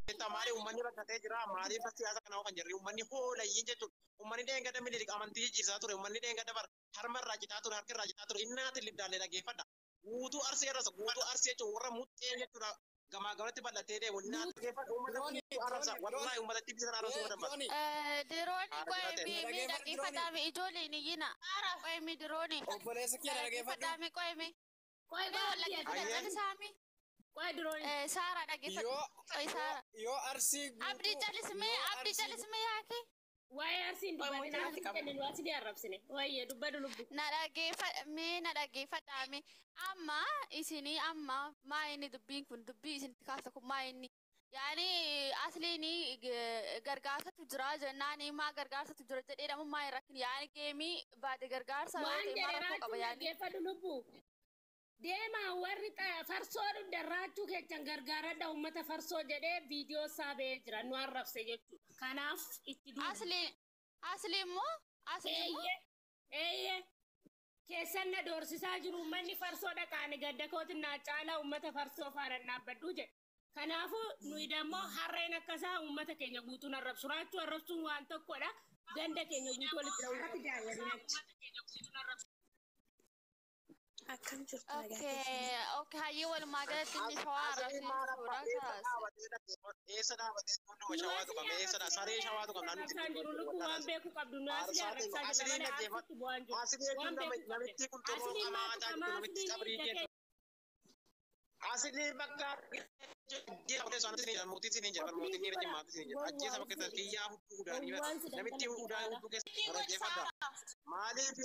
Beektaa maali uummanni rakkatee jira maaliif siyaasa kana kan jirri uummanni hoolayyiin jechuudha. Uummanni dheengadda Minilik amantii jijjiirsaa ture uummanni dheengadda bara harma irraa citaa ture harka irraa citaa ture innaati libdaallee dhaggeeffadha. Guutuu arsee irras guutuu arsee jechuun warra muxxee jechuudha. Gamaa gamatti bal'atee deemu innaati dhaggeeffadha uummata guutuu arrabsa wallaahi uummata itti bisan arrabsuu danda'a. Dirooni qo'ee mi dhaggeeffadhaa ijoolleen iyyina. Qo'ee mi dirooni. Obboleessa kee dhaggeeffadhu. Dhaggeeffadhaa mi qo'ee mi. Qoy Dhaggeeffadhaa calisaami. Qoy dirooni. Saara dhaggeeffadhu. Qo'ee Saara. Yoo arsii guutuu. Abdii calismee abdii calismee yaake. Waa'ee arsiin dubbatin arsiin kennin waa sidii arrabsine. Waa'ee dubbadu lubbu. Na dhaggeeffadha mee na dhaggeeffadhaa mee amma isinii amma maa inni dubbiin kun dubbii isinitti kaasa kun maa inni yaani asliin gargaarsatu jira jennaani maa gargaarsatu jira jedhee dhamu maa hin rakkin yaani geemii baate gargaarsa yoo Waan ta'e maa jedhe rakkoo qaba raachuu yaani. dhaggeeffadhu lubbu. Deemaa warri farsoo dhugdan raachuu keessan gargaaradha uummata farsoo jedhee viidiyoo isaa ba'ee jira nu arrabse jechuudha. Kanaaf itti duuba. Asli asli immoo asli immoo Eeyyee eeyyee keessan na doorsisaa jiru uummanni farsoo dhaqaani gadda kootiin naa caalaa uummata farsoo faana dhaabbadhu jedhe. Kanaafuu nuyi dammoo harreen akkasaa uummata keenya guutuun arrabsu. Raachuu arrabsuun waan tokkodha. Ganda keenya guutuu walitti dha'uu. Akkam jirtu nagaa okay keessan? okay hayyee walumaa galatti inni shawaa arrabsee jechuudha kaas. Eessa dhaabatee hunduma shawaatu qabna eessa saree shawaatu qabna nuti. Arrabsaan jiru lubbuu waan beeku qabdu nu asli arrabsaa jira malee arsitti bu'aan jiru. Asli jechuun Waan beeku qabdu. namitti kun toroo Asliin qamaa maaltu aadaa qamaa namitti asliin qabrii hidda keessa. keenya. Asli bakka mootiin siin jedha mootiin ni jimmaa siin jedha ajjeesa bakka keessatti kiyyaa hudduu udaanii namitti udaa hudduu keessa dhaggeeffadha. Maaliif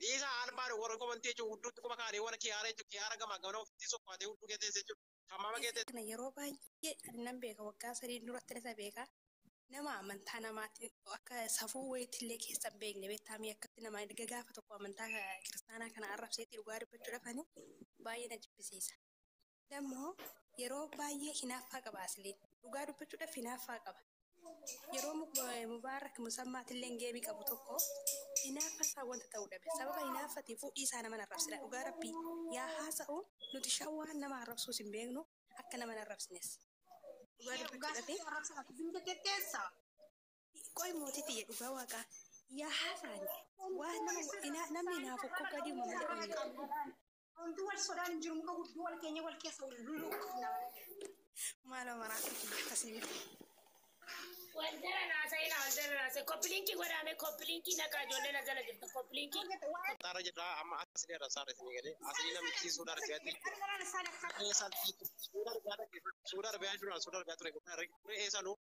dhiisa albaan warra komantii jechuun hudduutti quba kaanii warra kiyaara jechuun kiyaara gamaa gamana ofitti sokkaatee hudduu keessa jechuudha. Hammama keessa Kana yeroo baay'ee ani nan beeka waggaa 3 duratti isa beeka. Nama amantaa namaatti akka safuu wayiitillee keessa hin beekne beektaa akkatti nama erga gaafa tokko amantaa kiristaanaa kana arrabseetti dhugaa dubbachuudhaaf ani baay'ee na jibbisiisa. Dammoo yeroo baay'ee hinaaffaa qaba asliin dhugaa dubbachuudhaaf hinaaffaa qaba. Yeroo Mubaarak Musammaatillee geemii qabu tokko hinaaffaa isaa wanta ta'uu dhabe. Sababa hinaaffatiif fuudhii isaa nama arrabsina dhugaa rabbii yaa haasa'u nuti shawwaan nama arrabsuus hin beeknu akka nama arrabsines. Dhugaa dubbachuudhaaf qoy mootii tiyya dhugaa waaqaa yaa haasa'ani waan nama namni hinaafu koo gadi uumama jedhamu. Wanti wal sodaan hin jiru muka guddoo wal keenya wal keessa wal luluu. Maaloo maraatu kiyya akkasii miti. Wal jala naasa'ina wal jala naasa'e. Koppiliinkii godhame koppiliinkii naqaa ijoollee na jala jirtu koppiliinkii. Xaara jirra amma asli irra saara isinii galee asli namichi suuda argaati. Suuda argaa jiru suuda argaa ture re'ee sanuu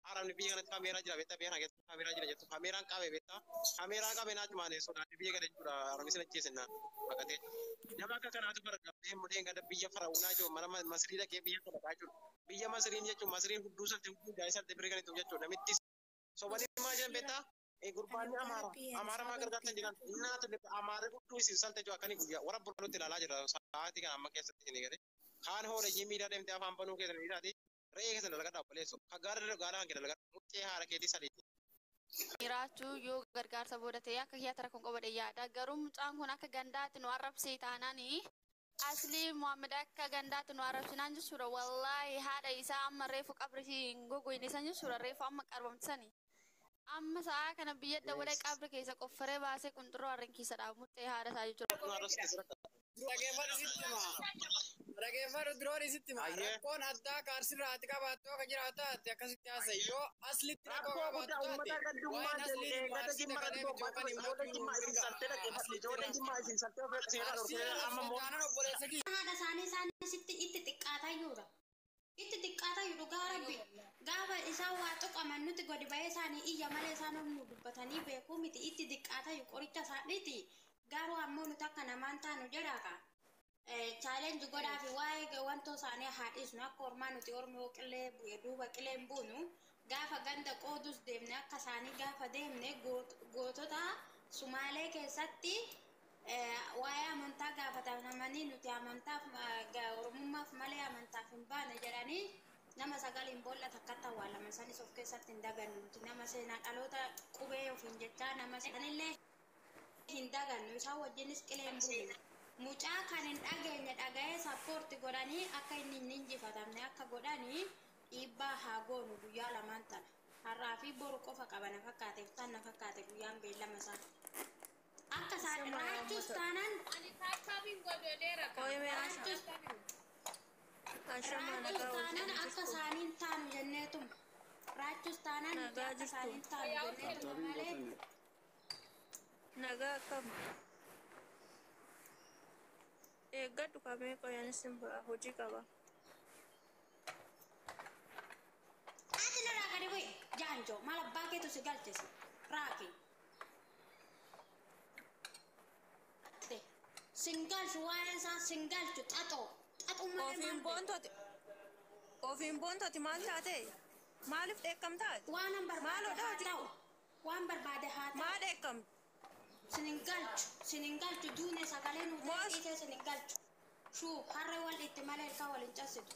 haramni biyya kanatti kaameeraa jira beektaa biyya kana keessatti kaameeraa jira jettu kaameeraan qabe beektaa kaameeraa qabe naa cumaane sodaate biyya kana jechuudha haramni sin ajjeesinna baqatee nama akka kanaatu bargaafee mudeen gada biyya farawunaa jiru mana masrii dhaqee biyya sadaqaa jiru biyya masriin jechuun masriin hudduu salte hudduu gaa'ee salte bira kan jechuudha namitti sobanii maa jiran beektaa gurbaanni amaara amaara maa gargaartan jiran innaatu amaara hudduu isin salte jiru akkanii guyyaa warra burqanutti ilaalaa jira sa'aatii kana amma keessatti isin galee kaan hooleyyii miidhaa deemtee afaan banuu keessan dhiiraati re'ee keessan dalagadhaa obboleessu kan gaara gaara hanqe dalagadhaa muxxee haala keetii sadiiti. Jiraachuu yoo gargaarsa booda ta'e akka kiyyaatti rakkoon qaba yaada. Garuu mucaan kun akka gandaatti nu arrabsee taanaani asli Muhammad akka gandaatti nu arrabsinaan jechuudha. Wallaahi haadha isaa amma reefu qabri hin gogoyne san jechuudha. Reefu amma qarbamtisani. Amma sa'a kana biyya dabalee qabri keessa qoffaree baasee qunxurroo harreen keessa dhaabu muxxee haadha isaa jechuudha. Dhageeffadhu sitti hima. Dhageeffadhu diroon sitti hima. Rakkoon addaa kaarsirraa ati qabaattu akka jiraatu taate akkasitti haasa'i. Yoo aslitti rakkoo Rakkoo guddaa qabaattu uummata taate gandummaa waa'een jedhu aslii eeggata arsii jimma dhaqanii rakkoo miti yookaan ijoollee jimmaa isin saltee dhaggeeffadhu ijoollee jimmaa isin saltee of seera Arsii dhorkee amma immoo taanaan obboleessa kiyya. Haadha isaanii isaanii itti xiqqaataa jiru. Itti xiqqaataa jiru dhugaa rabbi. Gaafa isaan waa tuqaman nuti gadi ba'ee isaanii iyya malee isaan nu dubbatanii beekuu miti itti xiqqaataa jiru qoricha isaaniiti. Garuu ammoo nuti akka namaan taanu jedhaaka. Chaalenji godhaa fi waa'ee wantoo isaanii haa dhiisnu akka ormaa nuti ormi yoo qilee bu'e duuba qilee hin buunu gaafa ganda qoodus deemne akka isaanii gaafa deemne gootota Sumaalee keessatti waa'ee amantaa gaafatamanii nuti amantaaf oromummaaf malee amantaaf hin baane jedhanii nama sagaliin boolla takkatti awwaalaman sanis of keessatti hin dagannu nuti nama seenaa dhaloota qubee ofiin jechaa nama sanillee hin dagannu isaan wajjinis qilee hin buunu. Mucaa kan hin dhageenye dhaga'ee sappoorti godhanii akka inni hin injifatamne akka godhanii dhiibbaa haa goonu guyyaa lamaan tana. Har'aa fi boru qofa qaba na fakkaateef tan na fakkaate guyyaan beellama isaa. Akka isaan raachuus taanaan Ani taappaabiin godholeera raachuus raachuus taanaan akka isaaniin taanu jenneetuma. Raachuus taanaan nuti akka isaaniin taanu jenneetuma malee. Nagaa akkam. Eeggadhu qabee qoyaanis hin ba'a hojii qaba. Ati narraa gadi bu'i jaanjoo maal abbaa keetu si galchisi raaki. Sin galchu waa'ee isaa sin galchu xaxoo xaxuu malee Ofiin maal beeku? boontu ati ofiin boontu ati maal taate? Maaliif dheekkamtaa? Waan an barbaade Maaloodha haa hojii? ta'u waan barbaade haa ta'u. Maa dheekkamtu? Sin hin galchu sin hin galchu duune sagalee nuuf Moos dhiisee sin hin galchu. Shuu harree wal itti malee ilkaan wal hin cabsitu.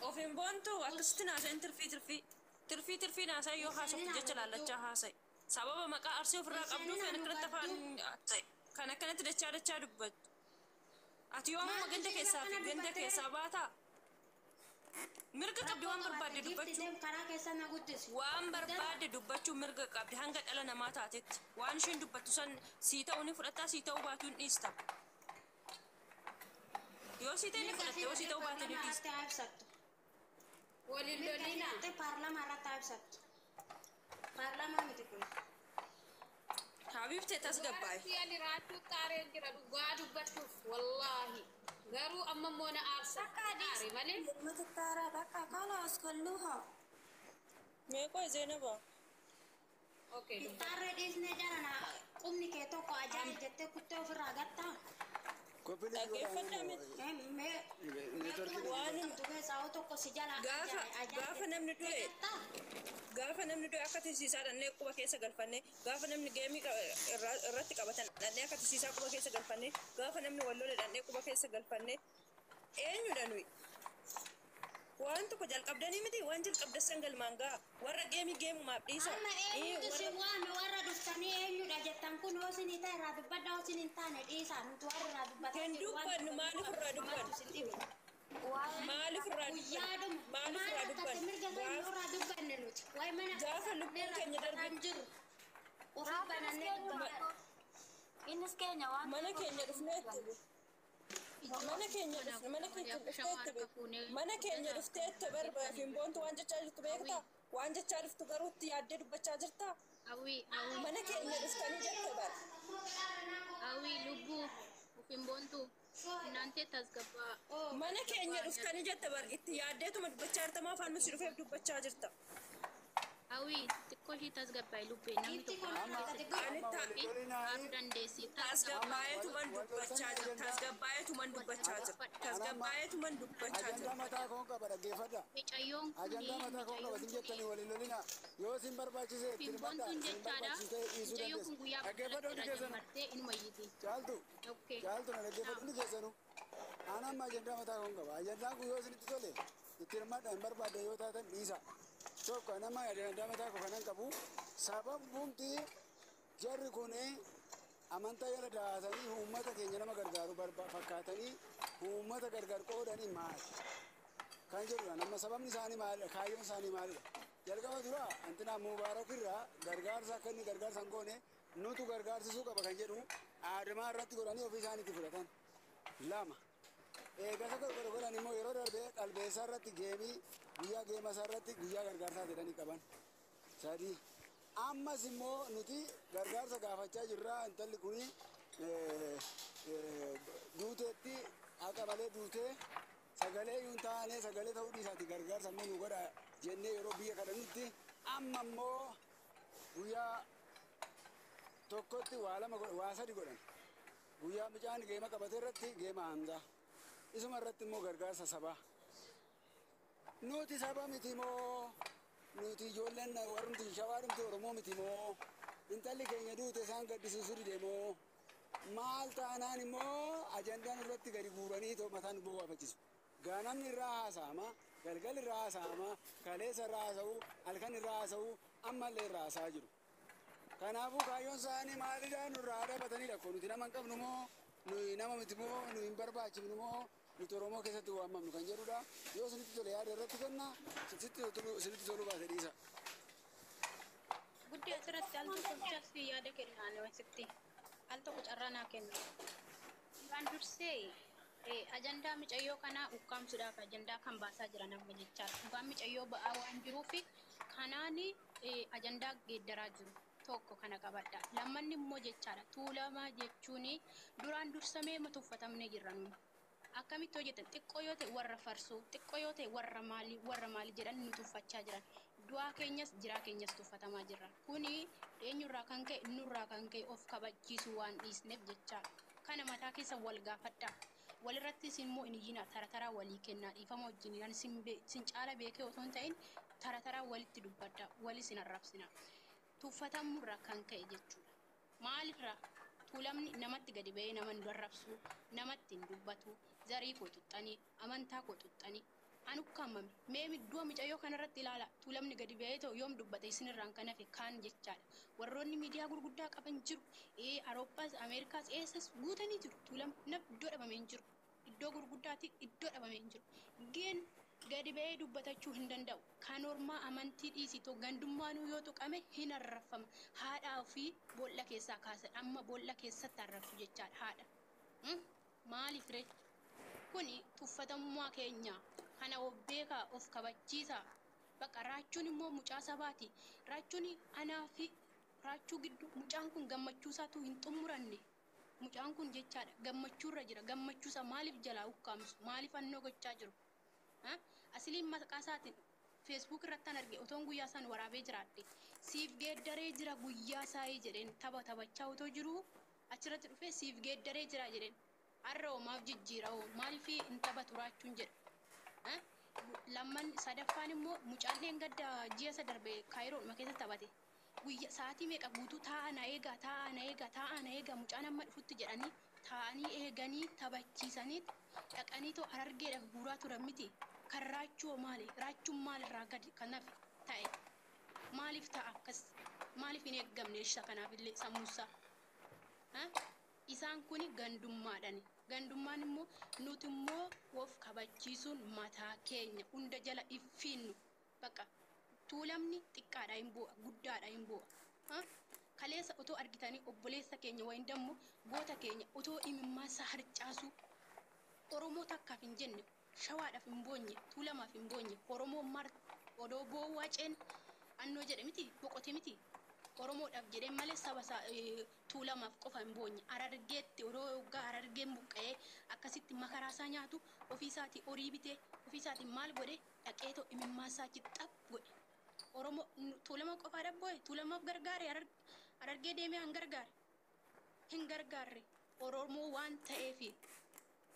Ofiin boontu akkasitti naasa'in tirfii tirfii tirfii tirfii naasa'in yoo Hin haasoftu seeninaa jecha nu laallachaa gidduu. haasa'i. Sababa maqaa arsii ofirraa Hin qabduuf seeninaa kan nu akkanatti afaan gadduu. ta'e kan akkanatti dachaa dachaa dubbattu. Ati yoomuma Maaltu ganda siif keessaa fi akkana ganda dubbattee? keessaa baataa? Mirga qabdi Rakkoo waan qabaatte barbaadde giifti dubbachuu. deem karaa keessa na guddisi. Waan Guddadhu. barbaadde dubbachuu mirga qabdi hanga dhala namaa taatetti. Waan isheen dubbattu san sii ta'uu ni fudhattaa sii ta'uu baatu hin dhiista. Yoo sii ta'e ni Mirga fudhatta yoo sii fi ta'uu baate ni paarlaamaa dhiista. irratti haa ibsattu. Waliin Mirga lolina. filattee paarlaamaa irratti haa ibsattu. Paarlaamaa miti kun. Habiibtee tasgabbaa'e. Dhugaa ani raachuu xaareen jira dhugaa dubbachuuf wallaahi. Garuu amma immoo na aarsa. Xaare malee. Meeqoo Zeenaba? Okay. Ittaarree dhiisnee jara na qubni kee tokko ajaa'iba jettee kuttee ofirraa gattaa. Dhaggeeffadhaa miti. Mee mee quba Waan qabdu keessaa hoo tokko si jala gaafa ajaa'iba gaafa namni jettee du'e gattaa. gaafa namni du'e akka tisiisaa dhannee quba keessa galfannee gaafa namni geemii irratti qabatan dhannee akka tisiisaa quba keessa galfannee gaafa namni wal lole dhannee quba keessa galfannee eenyudha nuyi? Waan tokko jalqabdanii miti waan jalqabdan san galmaan ga'a warra geemii geemumaaf dhiisa. Amma eenyutu si Warra waame warra dhuftanii eenyudha jettan kun hoo isin ta'e irraa dubbadha hoo isin hin taane dhiisaa nuti warra irraa dubbataa hin jiru waan dubbannu dubbannu maaliif qabnu irraa maaltu dubbannu? isin dhibe? Maaliif irraa dubbannu? Guyyaadhuma Maaliif maal irraa akkatte dubbannu? mirga keenya Gaafa irraa dubbanne nuti wayi mana gaafa keessa lubbuun irraa keenya dubbataa darbe hin jirru ofii banannee dubbataa. Innis keenya waan mana ta'eef keenya dhufneetti mana keenya dhufne mana keenya dhufteetti mana keenya dhufteetti barbaafin boontu waan jechaa jirtu beektaa waan jechaa dhuftu garuu itti yaaddee dubbachaa jirtaa Hawwii hawwii mana keenya dhuftanii jette bar hawwii lubbuu ofiin boontu naantee tasgabbaa. mana keenya dhuftanii jette bar itti yaaddeetuma dubbachaa jirta maa afaan nusi dhufeef dubbachaa jirta Hawwii xiqqoo ishii tasgabbaa'e lubbee namni Giifti tokko kun waan irraa keessa gadi bu'i. ani Amma waliin lolinaayi haaruu dandeessi tasgabbaa. tasgabbaa'eetuman dubbachaa jira tasgabbaa'eetuman dubbachaa jira tasgabbaa'eetuman dubbachaa ajandaa jira mataa koon qaba dhaggeeffadha. Micayyoon kuni Ajandaa mataa koon qaba micayyoon isin kuni jettanii waliin lolina yoo isin barbaachise itti ofiin hirmadha boontuun isin jechaadha. barbaachise dhiisuu Micayyoon dandeessu. kun guyyaa Dhaggeeffadha hundi irraa keessanuu. jammartee inuma iyyiti. Caaltu Okay. caaltu na dhaggeeffadhu hundi keessanuu. Ani amma ajandaa mataa koon qaba. Ajandaan kun yoo isinitti tole itti hirmadha hin barbaadde yoo taatan dhiisa. Tokko ani amma ajandaa mataa koo kanan qabu sababumti jarri kun amantaa jala dahatanii uummata keenya nama gargaaru fakkaatanii uummata gargar qoodanii maali? Kan jedhudha. Nama sababni isaanii maalidha? Kaayyoon isaanii maalidha? Jalqaba dura antinaa Mubaarak irraa gargaarsa akka inni gargaarsa hin goone nutu gargaarsisuu qaba kan jedhu aadamaa irratti godhanii ofii isaaniitti fudhatan. Lama. Eegasa godhan godhan immoo yeroo darbe qalbeessaa irratti geemii guyyaa geema isaa irratti guyyaa gargaarsaa jedhanii qaban. Sadii. Ammas immoo nuti gargaarsa gaafachaa jirra intalli kuni duuteetti haqa malee duutee sagalee yuun taane sagalee ta'uu dhiisaati gargaarsa immoo nu godha jennee yeroo biyya kadhannutti amma immoo guyyaa tokkotti waa lama waa sadi godhan. Guyyaa mucaan geema qabate irratti geema Hamzaa. Isuma irratti immoo gargaarsa sabaa. Nuti saba miti moo nuti ijoolleen warrumti shawaadhumti Oromoo miti moo intalli keenya duute isaan gaddisiisuu dide moo maal taanaan immoo ajandaan irratti gadi guuranii too mataan bowwaafachisu. Ganamni irraa haasa'ama, galgal irraa haasa'ama, kaleessa irraa haasa'u, halkan irraa haasa'u, ammallee irraa haasa'aa jiru. Kanaafuu kaayyoon isaanii maalidhaa nurraa dhaabatanii rakkoo nuti nama hin qabnu moo Nuyi nama miti moo nu hin barbaachifnu moo nuti Oromoo keessatti waamamnu kan jedhudha. Yoo isinitti tole yaada irratti kenna, isinitti toluu baate dhiisa. Guddi asirratti al tokko bichaas yaada kennaan asitti al tokko carraa naa kenna. Duraan dursee ajandaa micayyoo kanaa ukkaamsuudhaaf ajandaa kan baasaa jiran amma jechaadha. Dhugaan micayyoo ba'aa waan jiruuf kanaan ajandaa geeddaraa jiru. Tokko kana qabadha. Lammanni immoo jechaadha. Tuulamaa jechuun duraan dursamee tuffatamnee jirra nuyi. Akkamitti hojjetan xiqqoo yoo ta'e warra farsoo, xiqqoo yoo ta'e warra maalii, warra maalii jedhan nu tuffachaa jiran. Du'aa keenyas jiraa keenyas tuffatamaa jirra. Kuni eenyurraa kan ka'e, nurraa kan ka'e of kabachiisuu waan dhiisneef jechaadha. Kana mataa keessa wal gaafadhaa. Walirrattis immoo hin iyyinaa, tara taraa walii kennaa, dhiifama wajjin sin caala beekee otoo hin ta'in tara taraa walitti dubbadhaa, walis hin arrabsinaa. Tuffatamurraa kan ka'e jechuudha. Maalirraa? Tuulamni namatti gadi ba'ee nama hin arrabsu, namatti hin dubbatu, zarii koo xuxxanii, amantaa koo xuxxanii. An ukkaamame. Mee du'a micayyoo kanarratti ilaala. Tuulamni gadi ba'ee ta'u yoom dubbate isinirraan kan hafe kaan jechaadha. Warroonni miidiyaa gurguddaa qaban jiru. Awurooppaas, Ameerikaas eessas guutanii jiru. Tuulamni iddoo dhabamee hin jiru. Iddoo gurguddaatti iddoo dhabamee hin jiru. Geen gadi ba'ee dubbatachuu hin danda'u. Kan ormaa amantii dhiisitoo gandummaanuu yoo tuqame hin arrafama. Haadhaa ofii boolla keessaa kaasan, amma boolla keessatti arrabsu jechaadha haadha. Maaliif ree? Kuni tuffatamummaa keenya. Kana of beekaa, of kabachiisaa. Bakka raachuun immoo mucaa sabaati. Raachuun anaa fi raachuu gidduu mucaan kun gammachuu isaatu hin xumuranne. Mucaan kun jechaadha gammachuurra jira. Gammachuusaa maaliif jalaa ukkaamsu? Maaliif annoo gochaa jiru? Asiliin maqaa isaatiin Facebook irratti an arge otoon guyyaa isaan waraabee jiraadhe. Siif geeddaree jira guyyaa saayii jedheen tapha taphachaa otoo jiruu achirratti dhufee siif geeddaree jira jedheen. Har'a hoo maaf jijjiira hoo maaliif hin taphatu raachuun jedha. Lamman sadaffaan immoo mucaan dheengadda ji'a isa darbe Kaayiroodhuma keessa taphate. Guyya sa'aatii meeqa guutuu taa'aa na eegaa, taa'aa na eegaa, taa'aa na eegaa mucaan amma dhufutti jedhanii taa'anii eeganii taphachiisanii dhaqanii too Harargeedhaaf guuraa turan miti. Kan raachuu hoo maali? Raachuun maalirraa gadi kan hafe ta'e? Maaliif ta'a akkas? Maaliif hin eeggamne isa kanaafillee sammuusaa? Isaan kuni gandummaadhani. Gandummaan immoo nuti immoo of kabachiisuun mataa keenya hunda jala iffiinnu. Bakka tuulamni xiqqaadha hin bu'a, guddaadha hin bu'a. Kaleessa otoo argitanii obboleessa keenya wayin dammoo goota keenya otoo imimmaansa harcaasuu Oromoo takkaaf hin jenne, shawaadhaaf hin boonye, tuulamaaf hin boonye, Oromoo mar odoo boowwaa ceen annoo jedhe miti, boqote miti. Oromoodhaaf jedhee malee saba isaa tuulamaaf qofa hin boonye. Harargeetti odoo hoggaa Harargeen buqqa'ee akkasitti makaraa isaa nyaatu ofii isaatii horii bitee ofii isaatii maal godhe dhaqeetoo imimmaan isaa achi xap godhe. Oromoo tuulama qofaadhaaf boo'e, tuulamaaf gargaare, Harargee deemee hin gargaare. Hin gargaarre. Oromoo waan ta'eefi.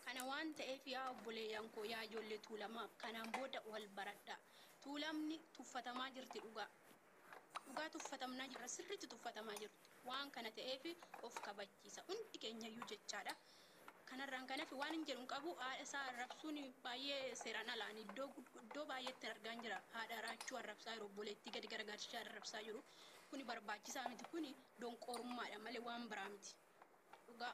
Kana waan ta'eef yaa obboleeyyan koo, yaa ijoollee tuulamaa kanaan booda wal baradhaa. Tuulamni tuffatamaa jirti dhugaa. Dhugaa tuffatamnaa jirra, sirriitti tuffatamaa jirti. Waan kana ta'eef of kabachiisa. Hundi keenyayyuu jechaadha. Kanarraan kan hafe waan hin jedhu hin qabu. Haadha isaa arrabsuun baay'ee seeraan alaan iddoo baay'eetti argaan jira. Haadha raachuu arrabsaa jiru, obboleettii gadi garagalchaa arrabsaa jiru. Kuni barbaachisaa miti. Kuni donqoorummaadha malee waan biraa miti. Dhugaa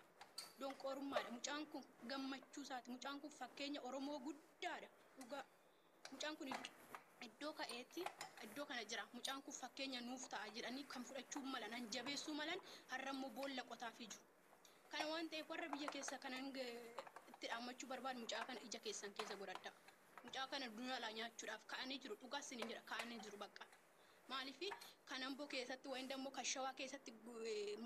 donqoorummaadha. Mucaan kun gammachuu isaati. Mucaan kun fakkeenya Oromoo guddaadha. Dhugaa mucaan kun iddoo ka'eetti iddoo kana jira. Mucaan kun fakkeenya nuuf ta'a jedhanii kan fudhachuu malan, han jabeessuu malan har'a immoo boolla qotaafii jiru. Kana waan ta'eef warra biyya keessa kanan itti dhaammachuu barbaadu mucaa kana ija keessan keessa godhadhaa. Mucaa kana dunyaalaa nyaachuudhaaf ka'anii jiru. Dhugaas isin jira, ka'anii jiru bakka. Maaliif kan Amboo keessatti wayin dammoo kan Shawaa keessatti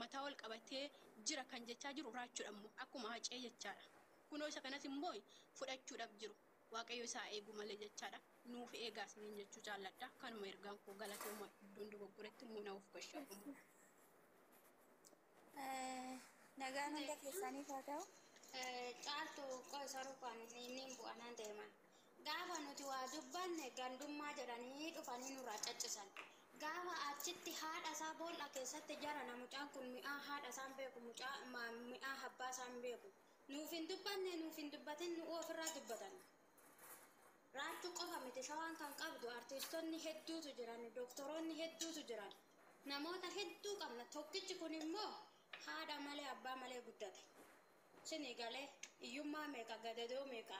mataa wal qabatee jira kan jechaa jiru raachuudha immoo akkuma Hacee jechaadha. Kunoo isa kanas immoo fudhachuudhaaf jiru. Waaqayyo isaa eegu malee jechaadha. Nuuf eegaa isiniin jechuu jaalladha. Kanuma ergaan koo galatooma, iddoon dogoggoretti immoo na of gashaa. Nagaan hunda keessaniif haa ta'u. Caaltu qosa rukaan inni bu'anaan deeman. Gaafa nuti waa dubbanne gandummaa jedhanii dhufanii nurraa caccisan. Gaafa achitti haadha isaa boolla keessatti jarana mucaan kun mi'aa haadha isaan beeku, mucaa mi'aa abbaa isaan beeku. Nuuf hin dubbanne, nuuf hin dubbatin, nu ofirraa dubbatan. Raachuu qofa miti shawaan kan qabdu, artiistonni hedduutu jiran, doktoroonni hedduutu jiran. Namoota hedduu qabna. Tokkichi kun immoo haadha malee abbaa malee guddate. Sini galee hiyyummaa meeqa gadadoo meeqa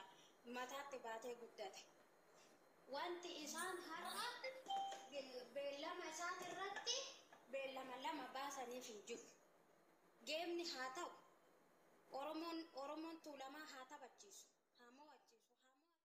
mataatti baatee guddate. Wanti isaan har'a beellama isaatirratti beellama lama baasaniif hin jiru. Geemni haa ta'u. Oromoon Oromoon Tuulamaa haa taphachiisu.